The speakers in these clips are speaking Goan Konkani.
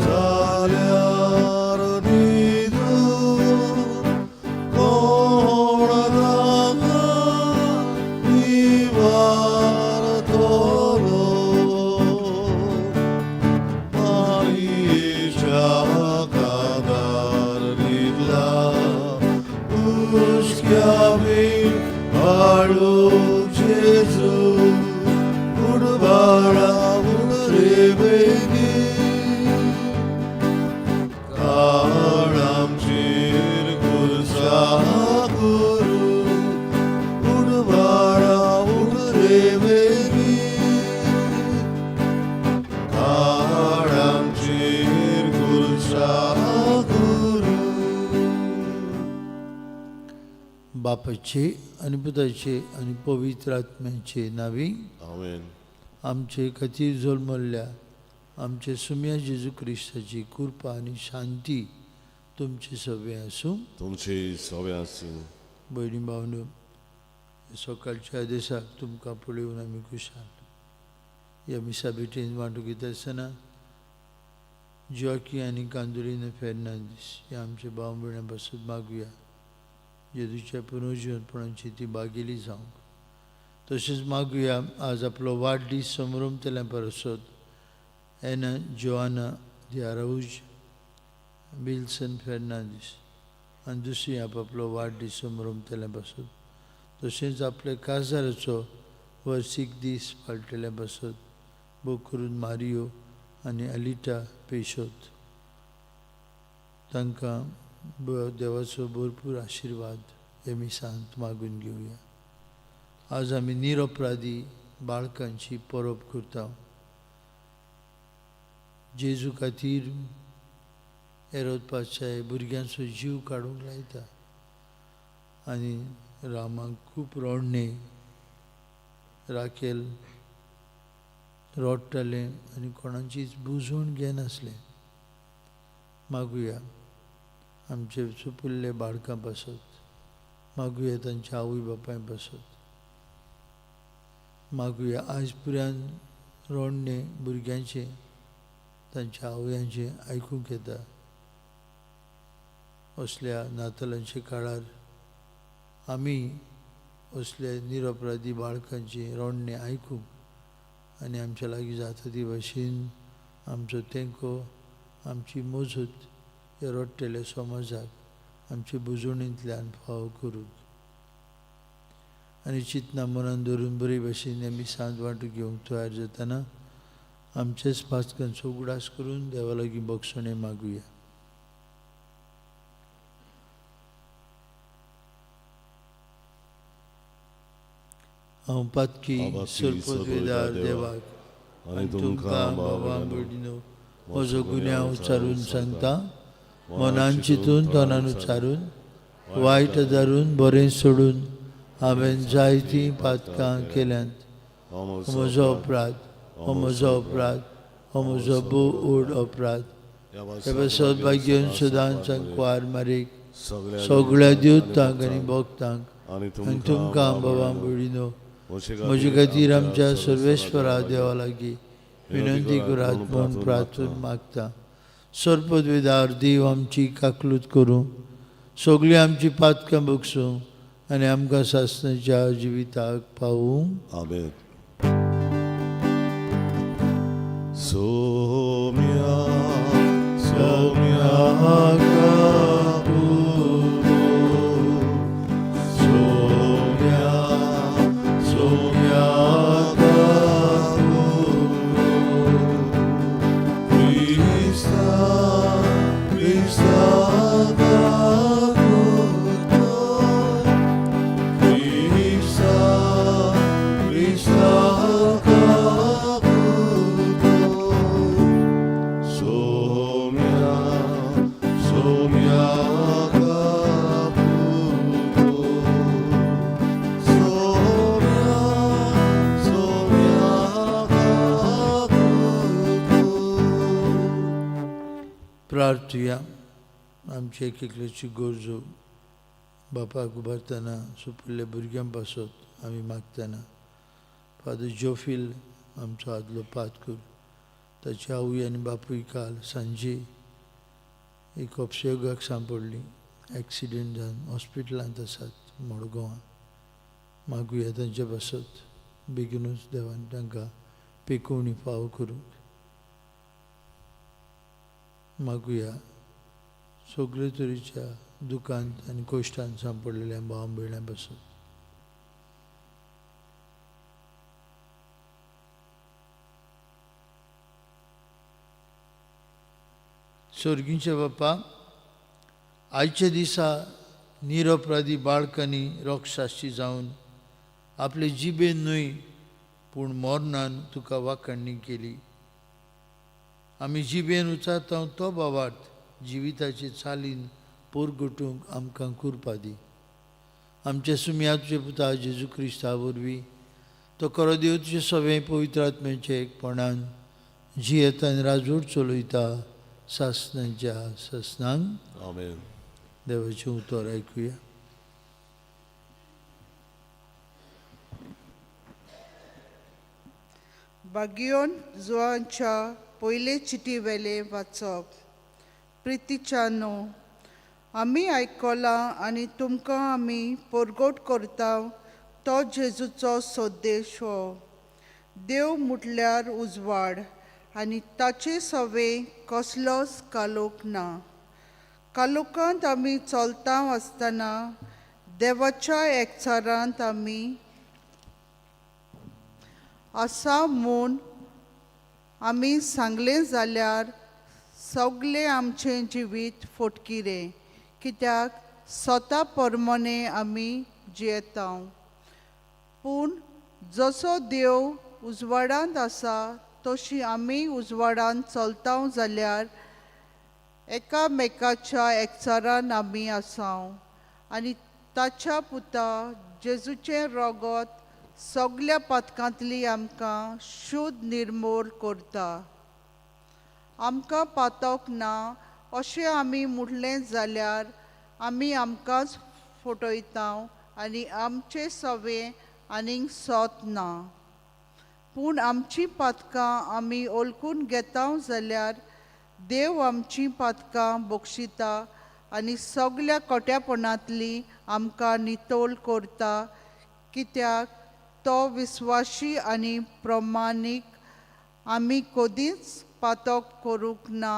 जाल्यार न्हिदून कोण तांकां निवारतलो? मारीच्या कानार न्हिदला, हुसक्या बीन हाडूंक जेजू, उठ बाळा उठ रे बेगीन. काड आमचेर खुर्सा करू, उठ बाळा उठ रे बेगीन. काड आमचेर खुर्सा करू. बापाचे आनी पुताचे आनी पवित्र आत्म्याचे नांवी. आमेन. आमचे खातीर जल्मल्ल्या आमचे सुम्या जेजू क्रिस्ताची कृपा आनी शांती तुमचे सगळें आसूं. तुमचे सगळें आसूं. भयणी भावनो, सकाळच्या दिसाक तुमकां पळोवन आमी खुशाल. ह्या मिसा भेटेन वांटो घेता आसतना जॉकी आनी कांदोलिना फेर्नांदीस ह्या आमच्या भाव भयणां पासत मागुया, जेजूच्या पुनर्जिवनपणाची ती बागेली जावंक. तशेंच मागुया आज आपलो वाडदीस समरमतल्या पासत एना जोआना दी आराऊज विल्सन फेर्नांदीस आनी दुसरी आपआपलो वाडदीस समरमतल्या पासत. तशेंच आपल्या काजाराचो वर्सीक दीस पाळटल्या पासत भोव करून मारियो आनी अलिटा पेशोत, तांकां देवाचो भरपूर आशिर्वाद हे मिसांत मागून घेवया. आज आमी निरपराधी बाळकांची परब करता. जेजू खातीर हेरोद पातशाय भुरग्यांचो जीव काडूंक लायता आनी रामाक खूब रडणें, राखेल रडटालें आनी कोणाचीच बुजवण घेनासलें. मागुया आमचे सुपुल्ले बाळकां पासत, मागुया तांच्या आवय बापाय पासत, मागुया आज पुरान रडणें भुरग्यांचें तांच्या आवयांचें आयकूंक येता. असल्या नातालांच्या काळार आमी असल्या निरपराधी बाळकांचें रडणें आयकूंक आनी आमच्या लागीं जाता ती भाशेन आमचो तेंको, आमची मजत ह्या रडटल्या समाजाक आमचे बुजवणींतल्यान फावो करूंक आनी चिंतना मनान धरून बरे भाशेन आमी सांत वांटो घेवंक तयार जातना आमचेच पातकांचो उगडास करून देवा लागीं बक्षणें मागुया. हांव पातकी सरपदवेदार देवाक आनी तुमकां बाबा भयणीनो म्हजो गुन्यांव उच्चारून सांगता, मनान चिंतून तोंडान उच्चारून वायट धरून बरें सोडून हांवें जायतीं पातकां केल्यांत. म्हजो अपराध, हो म्हजो अपराध, हो म्हजो भोव व्हड अपराध. हे पासत भाग्यन सदांच कुवार मारीक सगळ्या देवतांक आनी भक्तांक आनी तुमकां बाबा भयणीनो म्हजे खातीर आमच्या सर्वेश्वरा देवा लागीं विनंती करात म्हूण प्रार्थून मागता. सर्पदवेदार देव आमची काकलूत करूं, सगळीं आमची पातकां बगसूं आनी आमकां सासणाच्या जिविताक पावूं. आमेन. सोम्या सोम्या सोम्या सोम्या क्रिस्ता क्रिस्ता क्रिस्ता क्रिस्ता सोम्या सोम्या सोम्या सोम्या. प्रार्थुया. आमचे एक एकल्याची गरजो बापाक उबारतना सुपुल्ल्या भुरग्यां पासत आमी मागतना फादर जोफील आमचो आदलो पादकूर, ताची आवय आनी बापूय काल सांजे एक अपशयोगाक सांपडली, एक्सिडेंट जावन हॉस्पिटलांत आसात मडगांवां. मागुया तांचे पासत बेगीनूच देवान तांकां पेकोवणी फावो करूंक. मागुया सगळे तरेच्या दुकांत आनी कश्टान सांपडलेल्या भाव भयणां पासत. सोर्गींचे बापा, आयच्या दिसा निरपराधी बाळकांनी रोक्षाशी जावन आपले जिबेन न्हय पूण मरणान तुका वाखाणणी केली. आमी जिबेन उचारता तो बावार्थ जिविताचे चालीन पोरगटूंक आमकां कुरपा दी. आमच्या सुमया तुजे पुता जेजू क्रिस्ता वरवीं तो खरो देव तुजे सगळें पवित्र आत्म्याचे एकपणान जियेता आनी राजवट चलयता सासणाच्या सासणांक. आमेन. देवाचें उतर आयकुया. बागियोन जुवांच्या पयले चिटी वेले वाचप. प्रितीच्या न्हू, आमी आयकलां आनी तुमकां आमी परगट करता तो जेजूचो संदेश हो. देव म्हटल्यार उजवाड आनी ताचे सवे कसलोच कालोख ना. कालोखांत आमी चलता आसतना देवाच्या एकचारांत आमी आसा म्हूण आमी सांगलें जाल्यार सगळें आमचें जिवीत फटकिरें, कित्याक स्वता परमने आमी जियेता. पूण जसो देव उजवाडांत आसा तशी आमी उजवाडांत चलता जाल्यार एकामेकाच्या एकचारान आमी आसा आनी ताच्या पुता जेजूचें रगत सगल्या पातकांतली आमकां शुद्ध निर्मूल करता. आमकां पातक ना अशें आमी म्हटलें जाल्यार आमी आमकांच फटयता आनी आमचें सवें आनीक सोत ना. पूण आमचीं पातकां आमी ओळखून घेता जाल्यार देव आमचीं पातकां बक्षिता आनी सगल्या कोट्यापणांतली आमकां नितळ करता, कित्याक तो विस्वाशी आनी प्रमाणीक. आमी कदींच पातक करूंक ना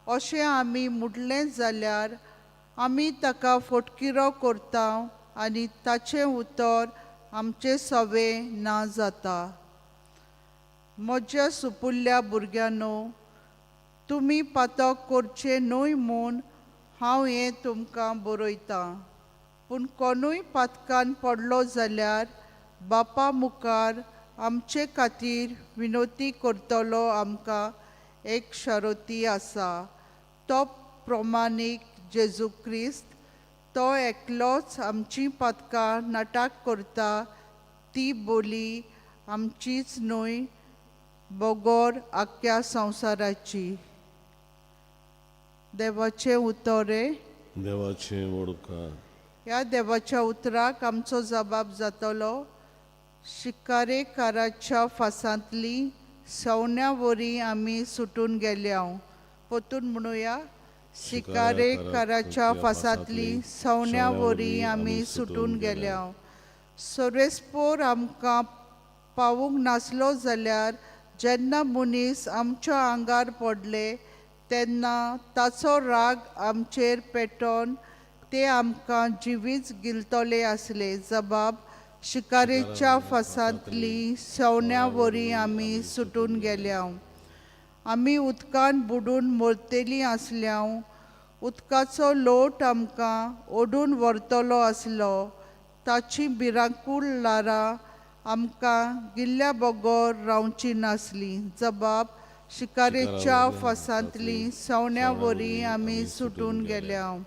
अशें आमी म्हटलें जाल्यार आमी ताका फटकिरो करता आनी ताचें उतर आमचें सवें ना जाता. म्हज्या सुपुल्ल्या भुरग्यांनो, तुमी पातक करचें न्हय म्हूण हांव हें तुमकां बरयतां. पूण कोणूय पातकान पडलो जाल्यार बापा मुखार आमचे खातीर विनोती करतलो आमकां एक शरती आसा, तो प्रमाणीक जेजू क्रिस्त. तो एकलोच आमची पातकां नाटक करता, ती बोली आमचीच न्हय बगर आख्ख्या संवसाराची. देवाचें उतर देवाचें वडकार. ह्या देवाच्या उतराक आमचो जबाब जातलो. शिकारेकाराच्या फासांतली सवण्या वरी आमी सुटून गेल्या. परतून म्हणुया, शिकारेकाराच्या फासांतली सवण्या वरी आमी सुटून गेल्या. सर्वेस्पोर आमकां पावूंक नासलो जाल्यार जेन्ना मनीस आमच्या आंगार पडले तेन्ना ताचो राग आमचेर पेटोवन ते आमकां जिवीच गिलतले आसले. जबाब, शिकारेच्या फासांतली सवण्या वरी आमी सुटून गेल्या. आमी उदकान बुडून मरतलीं आसल्या. उदकाचो लोट आमकां ओडून व्हरतलो आसलो. ताची भिरांकूळ ल्हारां आमकां गिल्ल्या बगर रावची नासली. जबाब, शिकारेच्या फासांतली सवण्या वरी आमी सुटून गेल्या.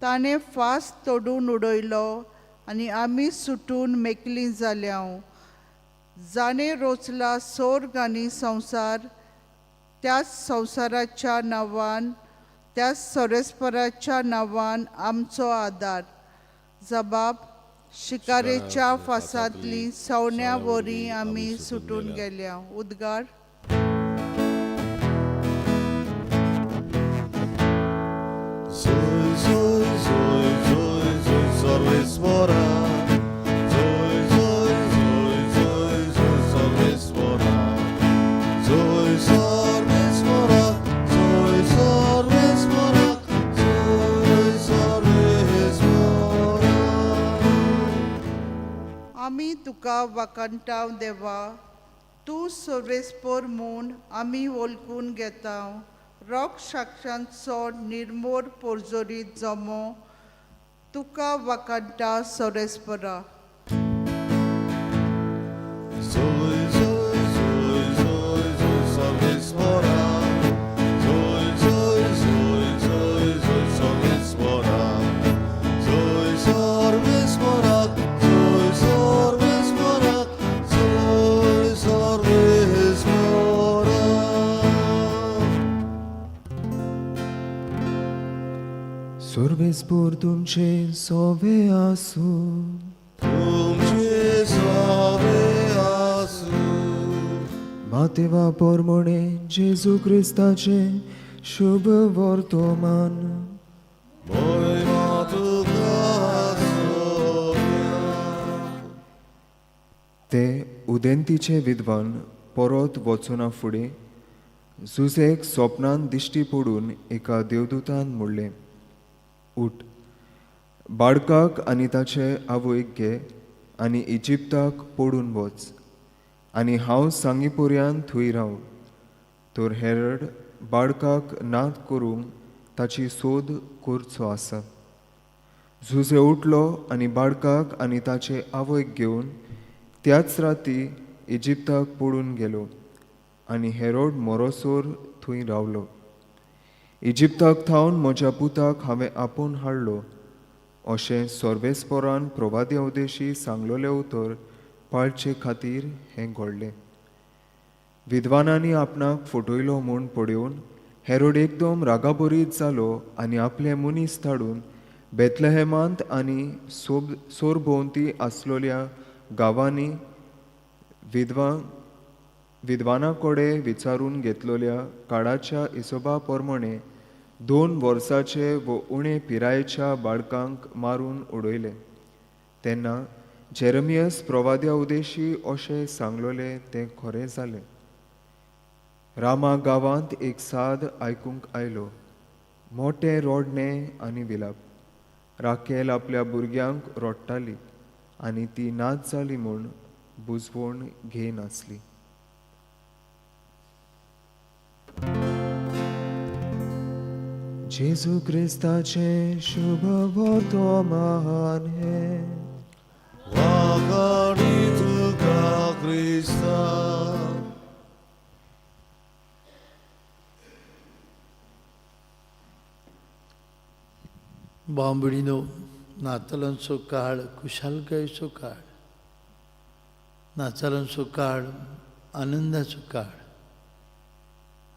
ताणें फास तोडून उडयलो आनी आमी सुटून मेकली जाल्या. जाणें रोचला सोर्ग आनी संवसार, त्याच संवसाराच्या नांवान, त्याच सर्वेस्पराच्या नांवान आमचो आदार. जबाब, शिकारेच्या फासांतली सवण्या वरी आमी सुटून गेल्या. उद्गार. जोय जोय जोय जोय जोय सर्वेस्वरा. जोय जोय जोय जोय जोय सर्वेस्वरा. जोय सर्वेस्वरा, जोय सर्वेस्वरा, जोय सर्वेस्वरा. आमी तुका वाखाणटाव देवा, तूं सर्वेस्पर म्हूण आमी वळखून घेता. रोग साक्षांचो निर्मोर पोरजोरीत जमो तुका वाखाणटा सर्वेस्परा. जोय जोय जोय जोय जोय सर्वेस्वरा. जोय जोय जोय जोय जोय सर्वेस्वरा. जोय सर्वेस्वरा, जोय सर्वेस्वरा, जोय सर्वेस्वरा. सर्वेस्पोर तुमचे सोवे आसूं. तुमचे सोवे आसूं. मातेवा पोरमोणे जेजू क्रिस्ताचे शुभ वर्तमान. मोहिमा तुका सोव्या. ते उदेंतीचे विद्वान परत वचना फुडें जुजेक सोपनान दिश्टी पडून एका देवदूतान म्हणलें, उठ, बाळकाक आनी ताचे आवयक घे आनी इजिप्ताक पडून वच आनी हांव सांगी पर्यान थंय राव. तर हेरड बाळकाक नात करूंक ताची सोद करचो आसा. जुजे उठलो आनी बाळकाक आनी ताचे आवयक घेवन त्याच राती इजिप्ताक पडून गेलो आनी हेरोड मोरोसोर थंय रावलो. इजिप्ताक थावन म्हज्या पुताक हांवें आपोवन हाडलो अशें सर्वेस्पोरान प्रवाद्या उदेशी सांगलोलें उतर पाळचे खातीर हें घडलें. विद्वानांनी आपणाक फटयलो म्हूण पळोवन हेरोड एकदम रागाबरीत जालो आनी आपले मनीस धाडून बेतलहेमांत आनी सोरभोंवती आसलोल्या गांवांनी विद्वाना कडेन विचारून घेतलोल्या काळाच्या हिसोबा प्रमाणे 2 वर्साचे व उणे पिरायेच्या बाळकांक मारून उडयले. तेन्ना जेरमियस प्रवाद्या उदेशी अशें सांगलोलें तें खरें जालें. रामा गांवांत एक साद आयकूंक आयलो, मोटें रोडणें आनी विलाप. राकेल आपल्या भुरग्यांक रडटाली आनी ती नाच जाली म्हूण बुजवण घेयनासली. जेजू क्रिस्ताचें शुभ वर्तमान हें. वाखाणी तुका क्रिस्ता. बांबडीनो, नातालांचो काळ खुशालकायेचो काळ, नातालांचो काळ आनंदाचो काळ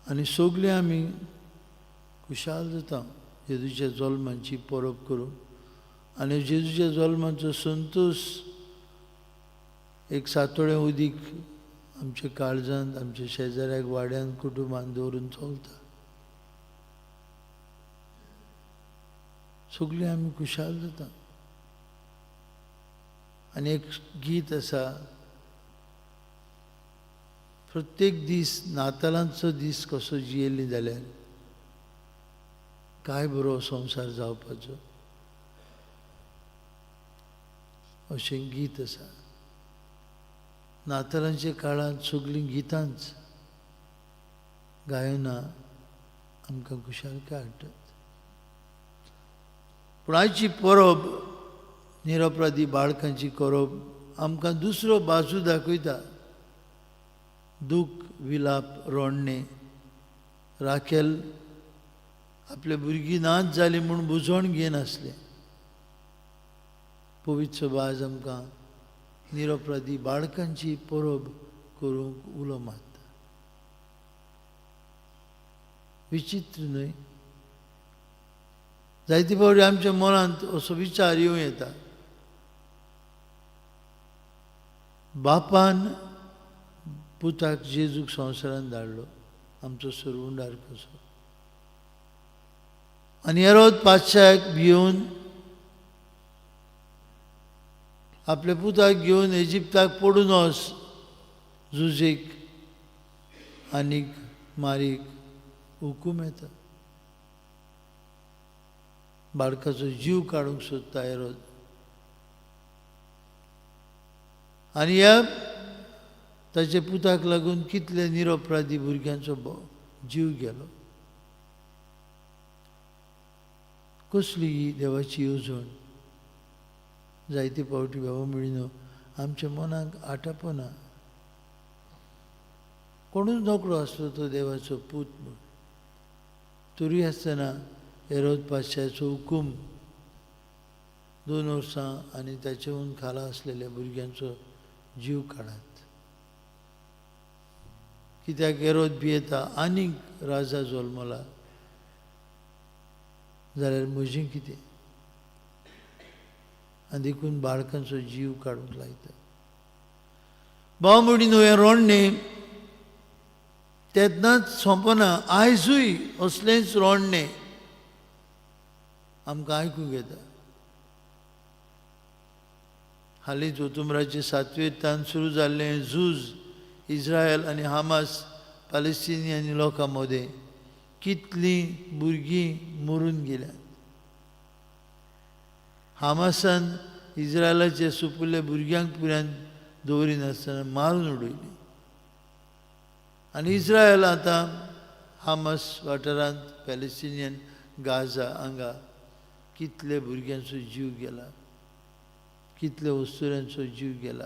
आनी सगळे आमी खुशाल जाता जेजूच्या जल्माची परब करून आनी जेजूच्या जल्माचो संतोश एक सातोळें उदीक आमच्या काळजांत, आमच्या शेजाऱ्याक, वाड्यान, कुटुंबान दवरून चलता. सगळीं आमी खुशाल जाता. आनी एक गीत आसा, प्रत्येक दीस नातालांचो दीस कसो जियेली जाल्यार काय बरो संवसार जावपाचो अशें गीत आसा. नातालांच्या काळांत सगळीं गितांच गायनां आमकां खुशालकाय हाडटात. पूण आयची परब निरपराधी बाळकांची करप आमकां दुसरो बाजू दाखयता. दूख, विलाप, रोडणें. राखेल आपले भुरगीं नाच जाली म्हूण बुजवण घेयनासलें. पवित्र बाज आमकां निरपराधी बाळकांची परब करूंक उलो मारता. विचित्र न्हय? जायते फावटी आमच्या मनांत असो विचार येवं येता, बापान पुताक जेजूक संवसारान धाडलो, आमचो सोरवंडार कसो. आनी हेरोद पातशाक भिवन आपल्या पुताक घेवन इजिप्ताक पडून वच जुजेक आनीक मारीक हुकूम येता. बाळकाचो जीव काडूंक सोदता हेरोद. आनी ह्या ताच्या पुताक लागून कितले निरपराधी भुरग्यांचो जीव गेलो. कसली ही देवाची येवजण. जायते फावटी बाबा म्हणिनो आमच्या मनाक आटापना. कोणूच नकळो आसलो तो देवाचो पूत म्हूण. तरी आसतना हेरोद पातशाचो हुकूम 2 वर्सां आनी ताचे खाला आसलेल्या भुरग्यांचो जीव काडात. कित्याक हेरोद भियेता आनीक राजा जल्मला जाल्यार म्हजें कितें. आनी देखून बाळकांचो जीव काडूंक लायता. भाव म्हणीन हें रोडणें तेन्नाच सोंपना, आयजूय असलेंच रोडणें आमकां आयकूंक येता. हालींच ओतुमराचे 7वे तान सुरू जाल्लें झूज इस्रायल आनी हामास पॅलेस्टिनियन लोकां मदें कितलीं भुरगीं मरून गेल्यात. हामासान इस्रायलाचे सुपुल्ल्या भुरग्यांक पुऱ्यान दवरिनासतना मारून उडयली. आनी इस्रायल आतां हामास वाठारांत पॅलेस्टिनियन गाझा हांगा कितले भुरग्यांचो जीव गेला, कितले वस्तुऱ्यांचो जीव गेला,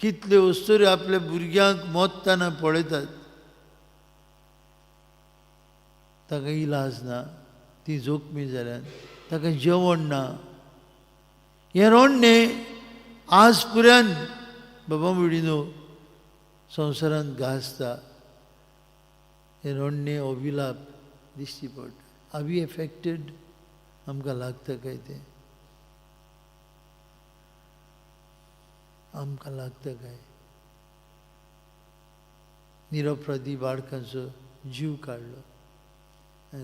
कितले वस्तुरे आपल्या भुरग्यांक मोत्ताना पळयतात. ताका इलाज ना, ती जोखमी जाल्यान ताका जेवण ना. हें रोडणें आज पुऱ्यान बाबा भयणीनो संवसारांत गाजता. हें रोडणें हो विलाप दिश्टी पडटा. Are we affected? आमकां लागता काय तें? आमकां लागता काय? निरपराधी बाळकांचो जीव काडलो.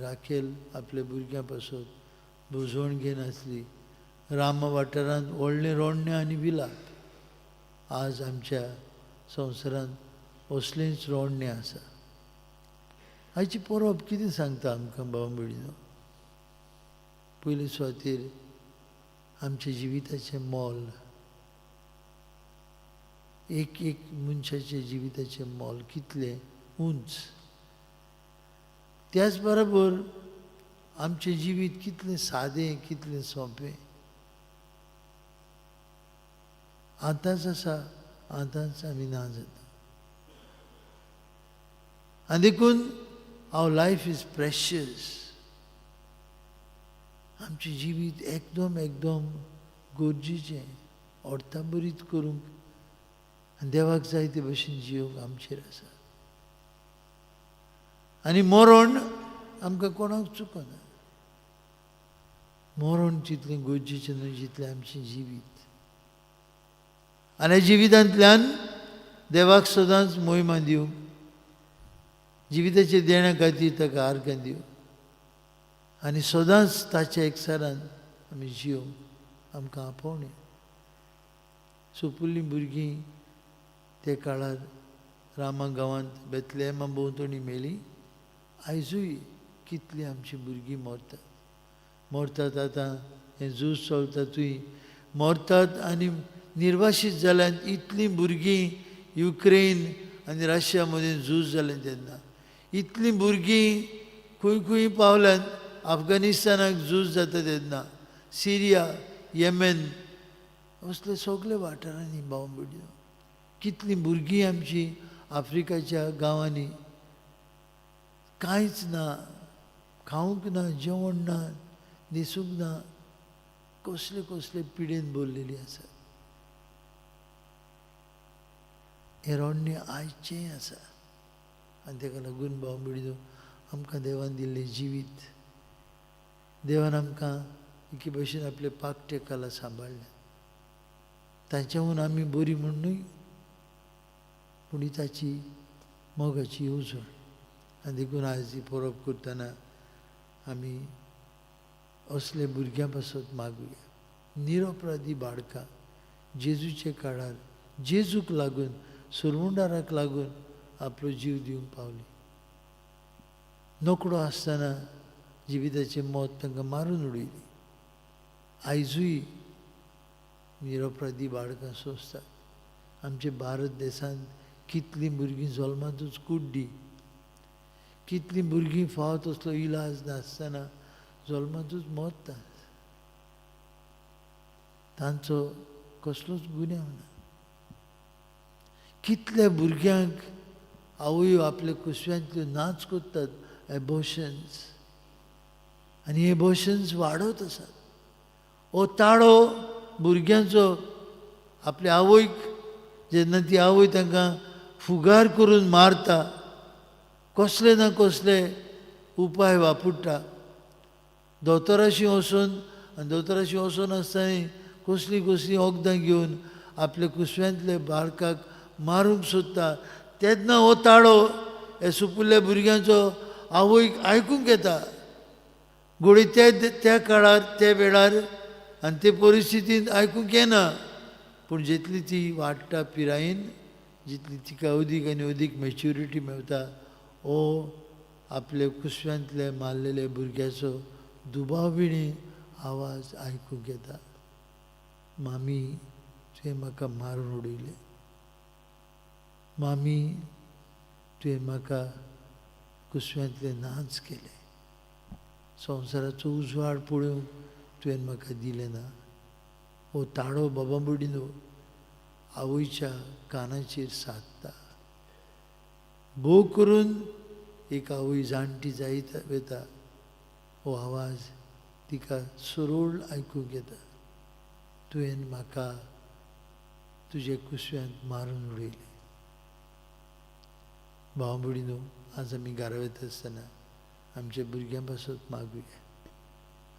राखेल आपल्या भुरग्यां पासत भोजवण घेनासली. रामा वाठारांत व्हडलें रोडणें आनी विलाप. आज आमच्या संवसारांत असलेंच रोडणें आसा. आयची परब कितें सांगता आमकां भाव भयणीनो? पयले सुवातेर आमच्या जिविताचें मोल, एक एक मनशाच्या जिविताचें मोल कितलें उंच, त्याच बरोबर आमचें जिवीत कितलें सादें, कितलें सोंपें. आतांच आसा, आतांच आमी ना जाता. आनी देखून our life is precious. आमचें जिवीत एकदम एकदम गरजेचें, अर्थाभरीत करूंक आनी देवाक जाय ते भशेन जिवंक आमचेर आसा. आनी मरण आमकां कोणाक चुकना. मरण जितलें गरजेचें न्हय जितलें आमचें जिवीत. आनी जिवितांतल्यान देवाक सदांच मोहिमा दिवंक, जिविताचे देण्या खातीर ताका आर्गां दिवंक आनी सदांच ताच्या एकसारान आमी जिवंक आमकां आपोवणें. सोपुल्लीं भुरगीं ते काळार रामा गांवांत बेतलेमा भोंवतणी मेली. आयजूय कितलीं आमचीं भुरगीं मरतात. मरतात आतां हें झूज चलता थंय मरतात आनी निर्वाशीत जाल्यान इतलीं भुरगीं युक्रेन आनी रशिया मदीं झूज जालें तेन्ना इतलीं भुरगीं खंय खंय पावल्यान. अफगाणिस्तानाक झूज जाता तेन्ना, सिरिया, येमेन असले सगळे वाठारांनी भाव भयणीनो कितलीं भुरगीं आमचीं आफ्रिकाच्या गांवांनी कांयच ना, खावंक ना, जेवण ना, न्हेसूंक ना, कसले कसले पिडेन भरलेली आसा. हें रोडणें आयचेंय आसा. आनी ताका लागून भाव भयणीनो आमकां देवान दिल्लें जिवीत, देवान आमकां एके भशेन आपले पाकटे खाला सांबाळ्ळें. तांच्याहून आमी बरी म्हूण न्हय, पूण ही ताची मोगाची येवजण. आनी देखून आयज ही परब करतना आमी असले भुरग्यां पासत मागुया. निरपराधी बाळकां जेजूचे काळार जेजूक लागून, सुरमुंडाराक लागून आपलो जीव दिवंक पावली. नोकडो आसतना जिविताचें मत तांकां मारून उडयली. आयजूय निरपराधी बाळकां सोंसतात. आमच्या भारत देशांत कितलीं भुरगीं जल्मांतूच कुड्डी, कितलीं भुरगीं फावो तसलो इलाज नासतना जल्मांतूच मरतात. तांचो कसलोच गुन्यांव ना. कितल्या भुरग्यांक आवयो आपल्या कुसव्यांतल्यो नाच करतात, एबोशन्स, आनी एबोशन्स वाडत आसात. हो ताळो भुरग्यांचो आपल्या आवयक जेन्ना ती आवय तांकां फुगार करून मारता, कसले ना कसले उपाय वापरता. दोतोराशी वचून आनी दोतोराशी वचून आसतना कसलीं कसलीं वखदां घेवन आपल्या कुसव्यांतले बाळकाक मारूंक सोदता. तेन्ना हो ताळो हे सुपुल्ल्या भुरग्यांचो आवयक आयकूंक येता. घोडी त्या त्या काळार, त्या वेळार आनी ते परिस्थितींत आयकूंक येना, पूण जितली ती वाडटा पिरायेन, जितली तिका अदीक आनी अदीक मॅच्युरिटी मेळटा, हो आपल्या कुसव्यांतले मारलेले भुरग्याचो दुबाविणी आवाज आयकूंक येता. मामी, तुवें म्हाका मारून उडयलें. मामी, तुवें म्हाका कुसव्यांतले नाच केले. संवसाराचो उजवाड पळोवंक तुवें म्हाका दिलें ना. हो ताळो बाबा भयणीनो आवयच्या कानाचेर सादता. भोव करून एक आवय जाणटी जायत वता, हो आवाज तिका सरळ आयकूंक येता. तुवें म्हाका तुजे कुसव्यांत मारून उडयलें. भाव भयणीनो, आज आमी घरा वता आसतना आमच्या भुरग्यां पासत मागुया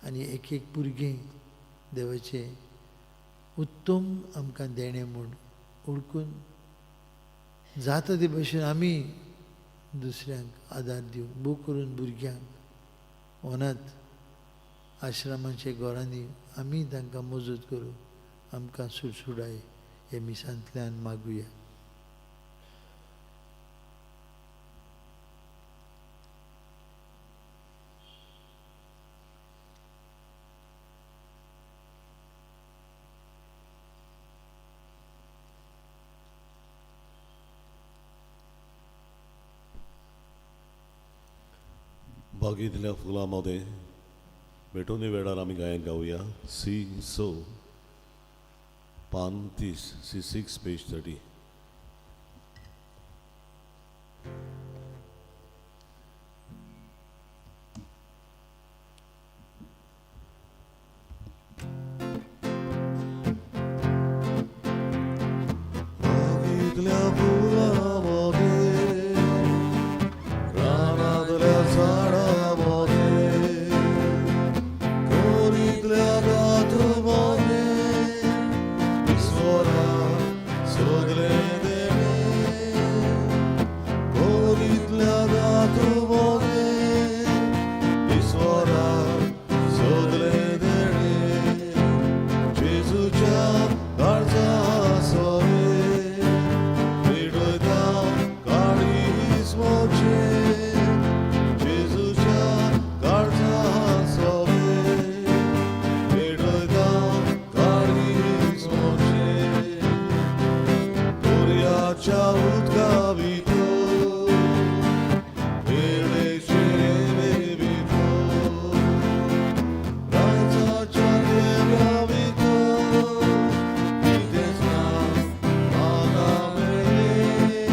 आनी एक एक भुरगें देवाचें उत्तम आमकां देणें म्हूण ओळखून जाता ते भशेन आमी दुसऱ्यांक आदार दिवंक, भोव करून भुरग्यांक अनाथ आश्रमाच्या घरांनी आमी तांकां मजत करूं, आमकां सुडसुडाय हे मिसांतल्यान मागुया. बागेंतल्या फुलां मदें भेटवणे वेळार आमी गायन गावया. सी स पान 30, सी 6 पेज 30. बागेंतल्या फुलां मदें रानांतल्या झाडां मदें कोरींतल्या धातू मदें ईश्वरा सगलें देणें. कोरींतल्या धातू मदें ईश्वरा सगलें देणें. जेजूच्या काळजा सोरे पेटयता काळीज म्हजें. जेजूच्या काळजा सोरे पेटयता काळीज म्हजें. दर्याच्या उदका भितर वेळेचे रेंवे भितर राजाच्या देव्या भितर कितेंच ना म्हाका मेळ्ळें.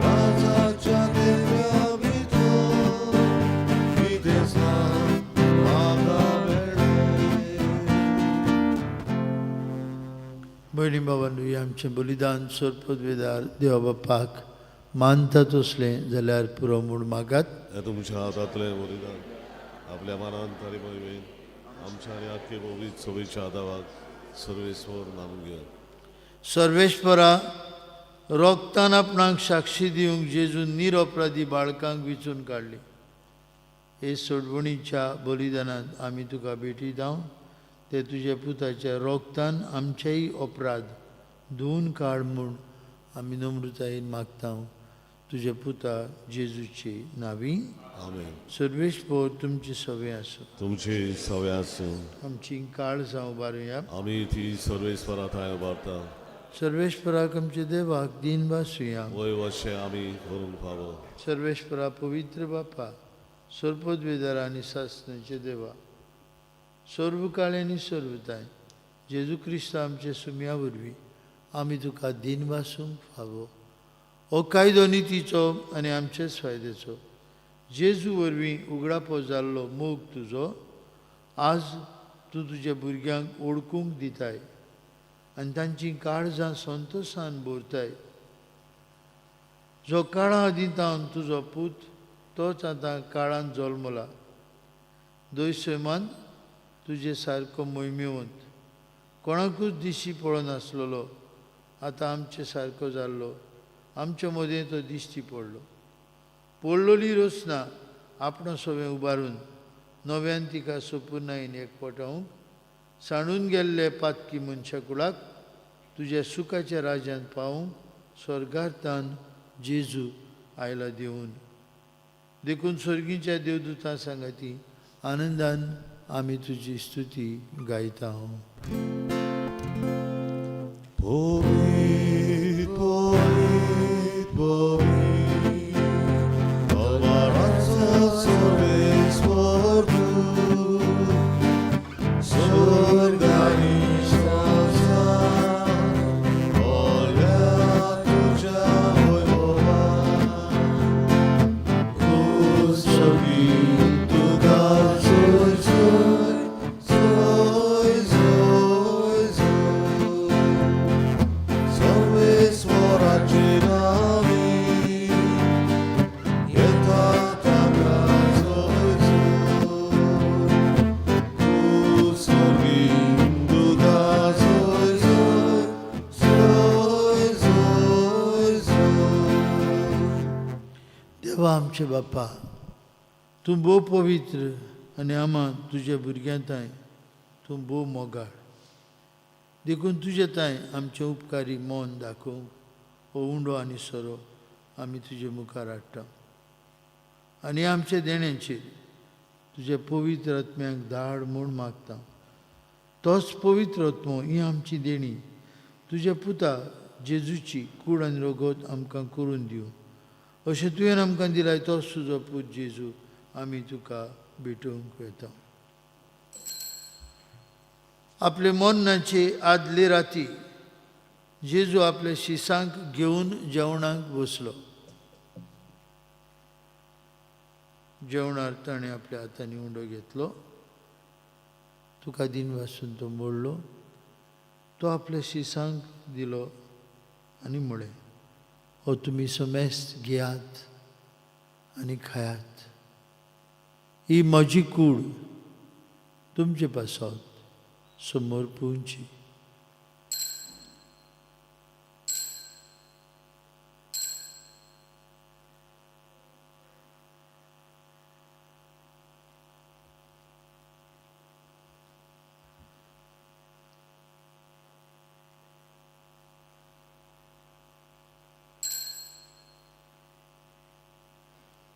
राजाच्या देव्या भितर कितेंच ना म्हाका मेळ्ळें. भयणी बाबांनो, हें आमचें बलिदान सोरपदवेदार देवा बापाक मानता तसलें जाल्यार पुरो म्हूण मागात. हें तुमच्या हातांतलें बलिदान आपल्या मनान तरी मोहिमेन आमच्या आनी आख्खे पवित्र सभेच्या आदावाक सर्वेस्वर मानून घेयात. सर्वेश्वरा, रोगतान आपणाक साक्षी दिवंक जेजून निरपराधी बाळकांक विचून काडली. हे सोडवणीच्या बलिदानांत आमी तुका भेटी जावं ते तुज्या पुताच्या रोगतान आमचेय अपराध धुवून काड म्हूण आमी नम्रतायेन मागता तुज्या पुता जेजूची नावी. आमेन. सर्वेस्पर तुमची सवे आसूं. तुमची सवे आसूं. आमची काळजां उबारुया. आमी ती सर्वेस्वरा थंय उबारता. सर्वेस्पराक आमच्या देवाक दीन भासुया. वय वशें आमी करूंक फावो. सर्वेस्परा पवित्र बापा, सर्पद्वेदार आनी सासणाचे देवा, सर्व काळ आनी सर्वताय जेजू क्रिस्त आमच्या सुम्या वरवीं आमी तुका दीन भासूंक फावो. हो कायदो नितीचो आनी आमचेच फायद्याचो. जेजू वरवीं उगडापो जाल्लो मोग तुजो आज तूं तुज्या भुरग्यांक ओळखूंक दिताय आनी तांचीं काळजां संतोशान भरताय. जो काळा आदीं तावन तुजो पूत तोच आतां काळान जल्मला. दयसैमान तुजे सारको मोहिमेवंत, कोणाकूच दिश्टी पडनासलेलो आतां आमचे सारको जाल्लो, आमचे मदें तो दिश्टी पडलो. पडलोली रचना आपणा सवें उबारून नव्यान तिका सोपुर्नायेन एकवटावंक सांडून गेल्ले पातकी मनशा कुळाक तुज्या सुखाच्या राज्यांत पावूंक स्वर्गार्थान जेजू आयला दिवन. देखून स्वर्गीच्या देवदूतां सांगाती आनंदान आमी तुजी स्तुती गायता. पवित्र पवित्र पवित्र अबाराचो सर्वेस्पर तूं, स्वर्ग आनी संवसार भरल्या तुज्या वैभवान. उत्सवी तुका जय जय जय जय जय, सर्वेस्वराचे नावे येता ताका जय जय. उत्सवी तुका जय जय जय जय जय. देवा आमचे बापा, तूं भोव पवित्र आनी आमा तुज्या भुरग्यां तांय तूं भोव मोगाळ. देखून तुजे तांय आमचें उपकारी मन दाखोवंक हो उंडो आनी सोरो आमी तुजे मुखार हाडटा आनी आमच्या देण्याचेर तुज्या पवित्र आत्म्याक धाड म्हूण मागता. तोच पवित्र आत्मो ही आमची देणी तुज्या पुता जेजूची कूड आनी रगत आमकां करून दिवं अशें तुवें आमकां दिलाय तोच तुजो पूत जेजू आमी तुका भेटोवंक वता. आपले मरणाचे आदले राती जेजू आपल्या शिसांक घेवन जेवणाक बसलो. जेवणार ताणें आपल्या हातांनी उंडो घेतलो, तुका दीन वासून तो मोडलो, तो आपल्या शिसांक दिलो आनी म्हळें, हो तुमी समेस्त घेयात आनी खायात, ही म्हजी कूड तुमचे पासत समोर पुवची.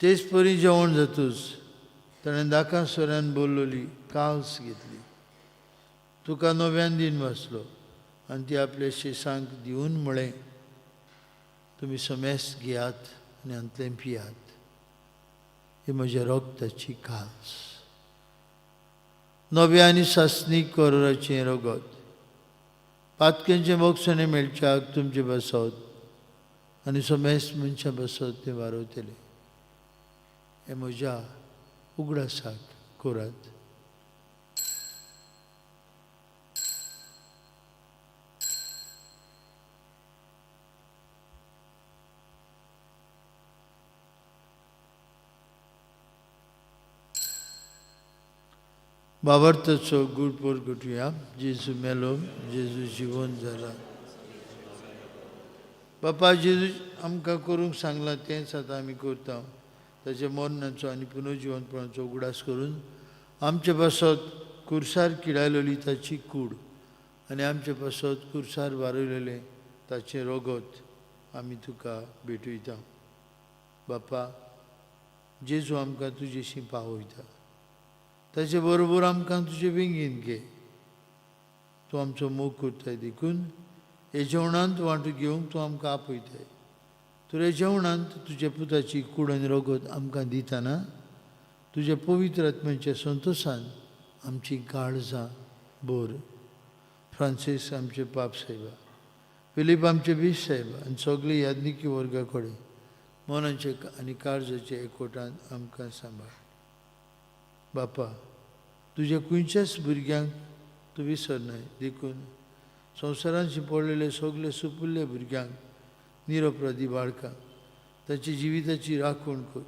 तेच परी जेवण जातूच ताणें दाका सोऱ्यान बोल्लोली काल्स घेतली, तुका नव्यान दीन वाचलो आनी ती आपल्या शिसांक दिवन म्हळें, तुमी समेस्त घेयात आनी हांतलें पियात, ही म्हज्या रगताची काल्स, नव्या आनी सासणीक करोराचें रगत, पातक्यांचें मोगसणें मेळच्याक तुमचे बसत आनी समेस्त मनशां बसत तें वारवतलें. हे म्हज्या उगडासाक करात. बाबर्थाचो गूढ परगटुया. जेजू मेलो, जेजू जिवन जाला. बापा जेजू आमकां करूंक सांगलां तेंच आतां आमी करता. ताच्या मरणाचो आनी पुनर्जिवनपणाचो उगडास करून आमचे पासत कुर्सार किडायलेली ताची कूड आनी आमचे पासत कुर्सार वारयलेलें ताचें रगत आमी तुका भेटयता. बापा जेजू आमकां तुजेशी पावयता, ताचे बरोबर आमकां तुजे वेंगेन घे. तूं आमचो मोग करताय देखून हे जेवणांत वांटो घेवंक तूं आमकां आपयताय. तर हे जेवणांत तुज्या पुताची कूड आनी रगत आमकां दितना तुज्या पवित्र आत्म्याच्या संतोशान आमची काळजां भर. फ्रांसीस आमचे पाप साहेबा, फिलीप आमचे बीस साहेबा आनी सगळे याज्ञिकी वर्गा कडेन मनाचे आनी काळजाचे एकवटान आमकां सांबाळ. बापा तुज्या खंयच्याच भुरग्यांक तूं विसरनाय देखून संवसारांत शिंपडलेले सगळे सुपुल्ले भुरग्यांक, निरपराधी बाळकांक ताच्या जिविताची राखण कर.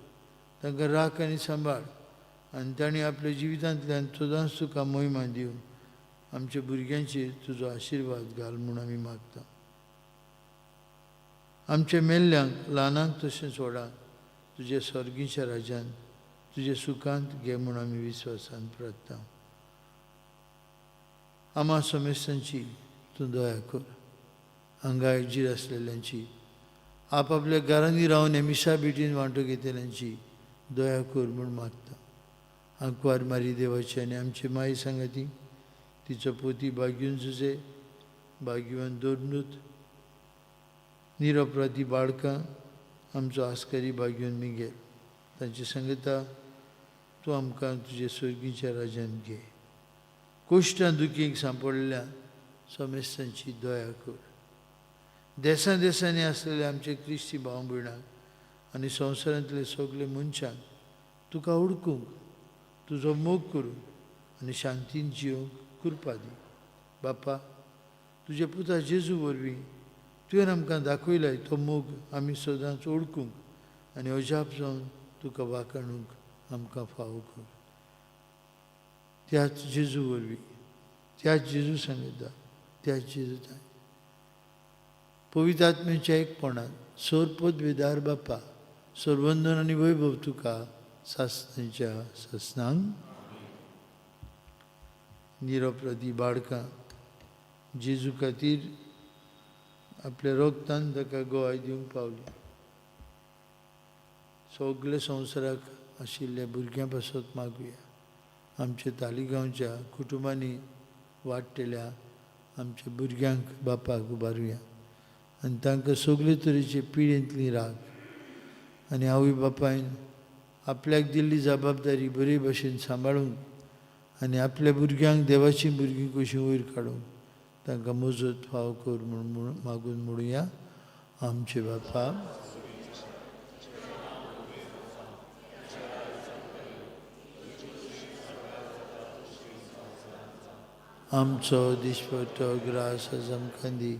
तांकां राख आनी सांबाळ आनी तांणी आपल्या जिवितांतल्यान सदांच तुका मोहिमा दिवन आमच्या भुरग्यांचेर तुजो आशिर्वाद घाल म्हूण आमी मागता. आमच्या मेल्ल्यांक, ल्हानांक तशेंच व्हडांक तुज्या सर्गीच्या राज्यान तुज्या सुखांत घे म्हूण आमी विस्वासान प्रार्थना. आमा समेस्तांची तूं दया कर. हांगा एकजीर आसलेल्यांची, आपापल्या घरांनी रावन मिसा भेटीन वांटो घेतल्यांची दया कर म्हूण मागता. आंकवार मारी देवाची आनी आमची माई सांगाती, तिचो पोती बागीवन जुजे, बागीवन दोरनूत, निरपराधी बाळकां, आमचो आस्कारी बागीवन मिगेल, तांची सांगता तूं आमकां तुजे सर्गीच्या राज्यान घे. कोश्टां दुखीक सांपडल्या समेस्तांची दया कर. देसां देसांनी आसलेले आमचे क्रिस्ती भाव भयणांक आनी संवसारांतले सगळे मनशांक तुका हुडकूंक, तुजो मोग करूंक आनी शांतीन जिवंक कृपा दी. बापा तुज्या पुता जेजू वरवीं तुवें आमकां दाखयलाय तो मोग आमी सदांच ओळखूंक आनी अजाप जावन तुका वाखाणूंक आमकां फावो कर. त्याच जेजू वरवीं, त्याच जेजू सांगता, त्याच जेजू ताय पवित्र आत्म्याच्या एकपणान सोरपदवेदार बापा सर्वंदन आनी वैभव तुका सासणाच्या सासणांक. निरपराधी बाळकां जेजू खातीर आपल्या रोगतान ताका गोवाय दिवंक पावली. सगळे संवसाराक आशिल्ल्या भुरग्यां पासत मागुया. आमच्या तालिगांवच्या कुटुंबांनी वाडटल्या आमच्या भुरग्यांक बापाक उबारुया आनी तांकां सगळे तरेचे पिडेंतली राग आनी आवय बापायन आपल्याक दिल्ली जबाबदारी बरे भशेन सांबाळूंक आनी आपल्या भुरग्यांक देवाचीं भुरगीं कशीं वयर काडूंक तांकां मजत फावो कर म्हूण मागून म्हणुया. आमचे बापा आमचो दिसपट्टो ग्रास आज आमकां दी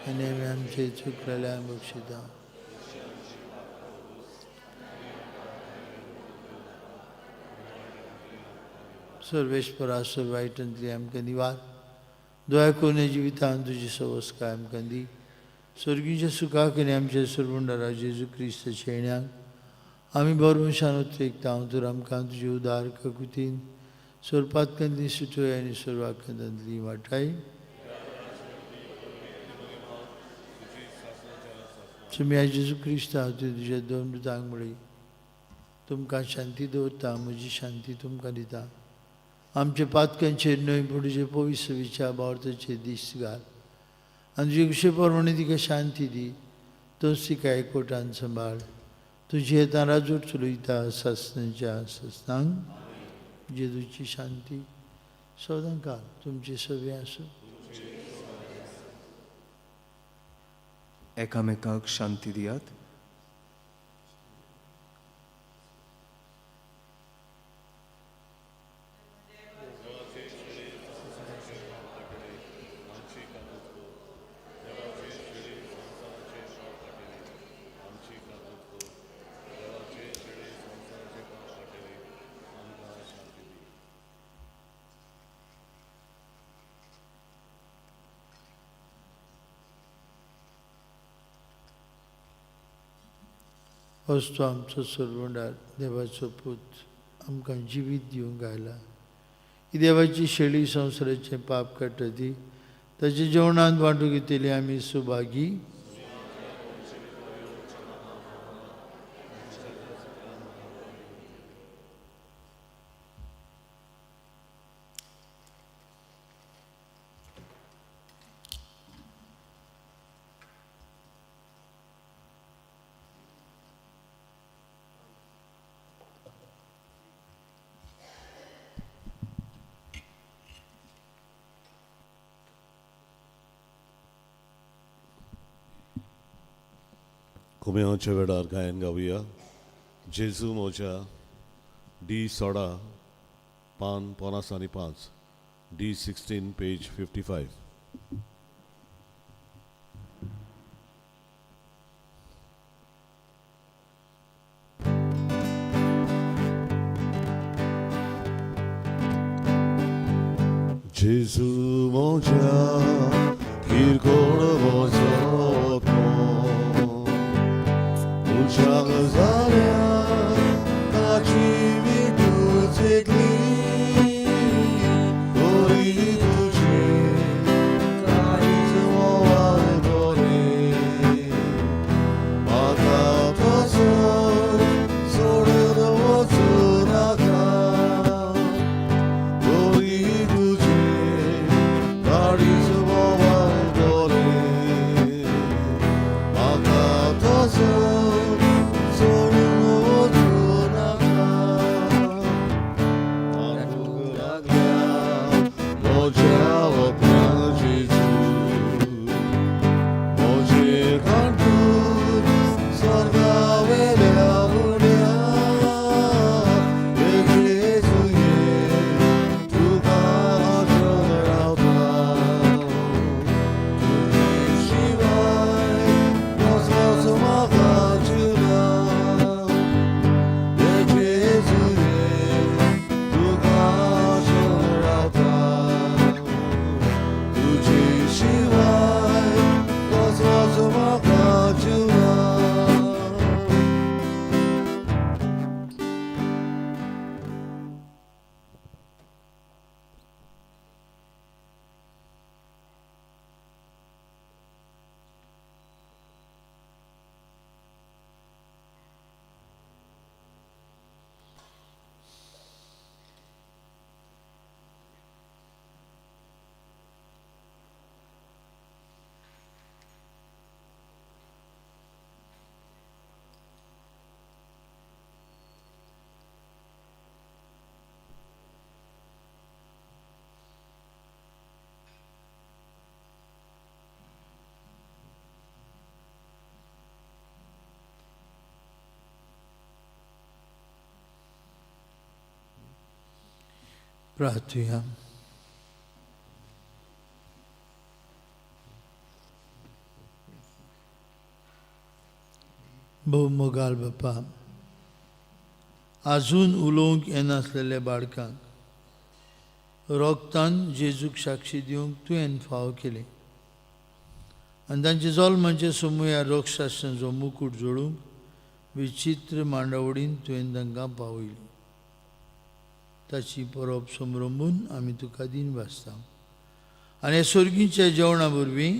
आनी आमी आमचे चुकलेल्यांक बक्षिता. सर्वेस्परा सर्व वायटांतली आमकां निवार. दया करून जिवितान तुजी सवस्काय आमकां दी. सर्गीच्या सुखाक आनी आमच्या सर्वंडरा जेजू क्रिस्ताच्या येण्याक आमी बरमशान उतरेकता. तर आमकां तुजी उदार काकुतीन सोरपातकांतली सुटोय आनी सर्वाकांतांतली वाटाय. तुमी जेजू क्रिस्ता तुवें तुज्या दोन दुतांक म्हळी, तुमकां शांती दवरता, म्हजी शांती तुमकां दिता. आमचे पातकांचेर न्हय पूण तुजे पवित्र विचार भावार्थाचेर दीस घाल आनी तुजे कुशे प्रमाणे तिका शांती दी. तोच तिका एकवटान सांबाळ. तुजी येता राजूट चलयता सासणाच्या सासणांक. जेजूची शांती सदां काल तुमची सगळी आसूं. एकामेकाक शांती दियात. होच तो आमचो सोडवणदार देवाचो पूत आमकां जिवीत दिवंक आयला. ही देवाची शेळी संवसाराचें पाप काडटा ती ताच्या जेवणांत वांटूंक घेतली आमी सुभागी. कोमेवाच्या वेळार गायन गावया. जेजू मोजा डी 16 पान 55, डी 16 पेज 55. जेजू मोजा किरकोळ मोजो उंचाक जाल्या ताची विटू चेकली तरी तुजे काळीज म्होंवाळ बरें म्हाका तसो सोडून वचूं नाका तरी तुजे काळीज म्होंवाळ बरें म्हाका तसो सोडून वचूं नाका. आंगूंक लागल्या म्हज्या वतनां जेजू म्हजे कांटून स्वर्गावेल्या उड्या हे जेजू ये तुका हांव रावता तुजे शिवाय कसलोच म्हाका जिवना हे जेजू ये तुका हांव रावता तुजे शिवाय कसलोच म्हाका जिवना. प्रार्थुया. भोव मोगाल बापा, आजून उलोवंक येनासलेल्या बाळकांक रोगतान जेजूक साक्षी दिवंक तुवें फावो केलें आनी तांचे जल्माचे सोमुया रोगशास्त्रांचो मुकूट जोडूंक विचित्र मांडावळीन तुवें तांकां पावयली. ताची परब समरंबून आमी तुका दीन भासता आनी ह्या सोर्गीच्या जेवणा वरवीं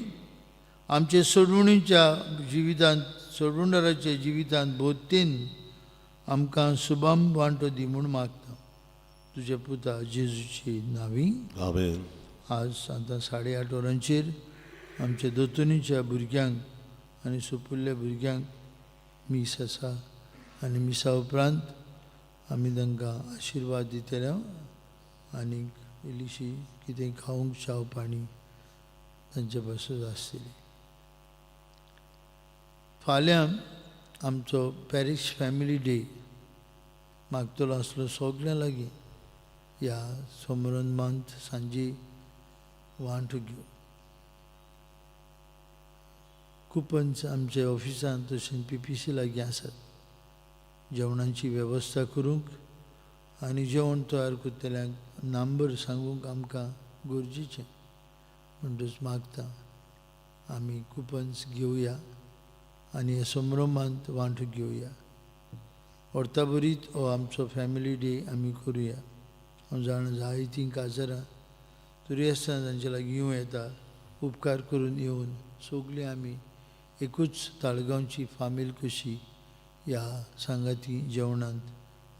आमचे सोडवणीच्या जिवितांत सोडवणदाराच्या जिवितांत भोवतेन आमकां सुबाम वांटो दी म्हूण मागता तुज्या पुता जेजूची नावी. आमेन. आज आतां 8:30 वरांचेर आमच्या दोतोनीच्या भुरग्यांक आनी सोपुल्ल्या भुरग्यांक मीस आसा आनी मिसा उपरांत आमी तांकां आशिर्वाद दितले आनी इल्लीशी कितें खावंक च्याव पाणी तांचे पासून आसतली. फाल्यां आमचो पॅरीश फॅमिली डे मागतलो आसलो सगळ्यां लागीं ह्या सोमरन्मांत सांजे वांटो घेवन कुपन्स आमच्या ऑफिसांत तशेंच पी पी सी लागीं आसात. जेवणाची वेवस्था करूंक आनी जेवण तयार करतल्यांक नंबर सांगूंक आमकां गरजेचें म्हणटच मागता आमी कुपन्स घेवया आनी ह्या संभ्रमांत वांटो घेवया. व्हरताबरीत हो आमचो फॅमिली डे आमी करुया. हांव जाणा जायतीं काजरां तरी आसतना तांचे लागीं येवं येता. उपकार करून येवन सगळीं आमी एकूच ताळगांवची फामील कशी ह्या सांगाती जेवणांत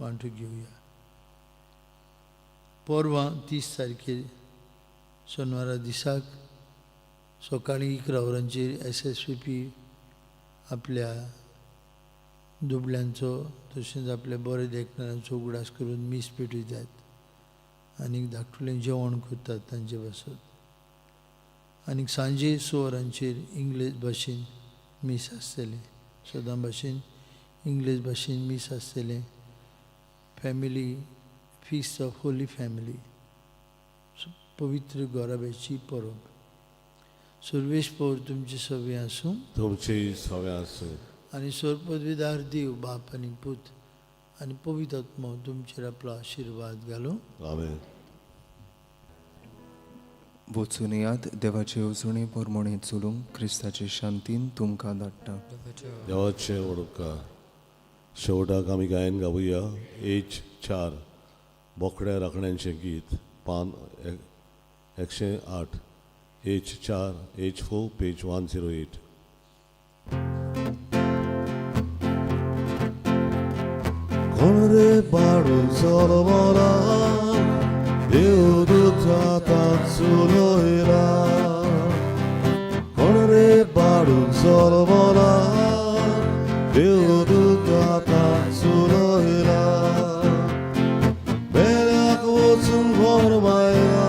वांटो घेवया. परवां 30 तारखेर शेनवारा दिसाक सकाळीं 11 वरांचेर SSVP आपल्या दुबल्यांचो तशेंच आपल्या बरे देखणाऱ्यांचो उगडास करून मीस पेटयतात आनी धाकटुलें जेवण करतात तांचे पासत. आनी सांजे 6 वरांचेर इंग्लीश भाशेन मीस आसतलें. सदां भाशेन इंग्लीश भाशेन मीस आसतलें. Family feast of holy family, पवित्र गोराब्याची परब. सर्वेश पौर तुमचे सवे आसूं, तुमची सवे आसूं. आनी सर्वपदवीदार देव बाप आनी पूत आनी पवित्र आत्मो तुमचेर आपलो आशिर्वाद घालूं. आमेन. वचून येयात, देवाचे येवजणे प्रमाणे चलूंक क्रिस्ताचे शांतीन तुमकां धाडटा. देवाचे वडका. शेवटाक आमी गायन गावया H4 बोकड्या राखण्यांचें गीत, पान 108. H4 H4 page 108. कोण रे बाडू चलवला देवदूता तांचुलयला, कोण रे बाडू चलवला देवदूता तांचुलयला, बेल्याक वचून घर मायला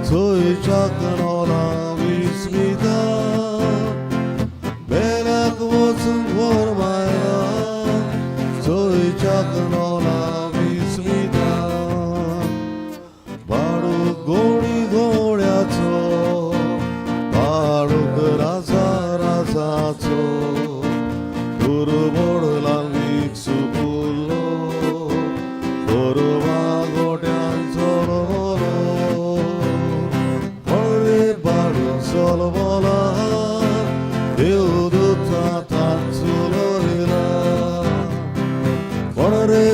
थंयच्या कणोला विस्मिता, बेल्याक वचून घर मायला थंयच्या कणोला विस्मिता, बाडू गोडी घोड्याचो बाडूक राजा राजाचो, गुरुबोडला वीक सुपुल्लो गोरवा गोट्यांचो रवलो, कोण बाडू चलवला देवदूता तांचुलयला, कोण रे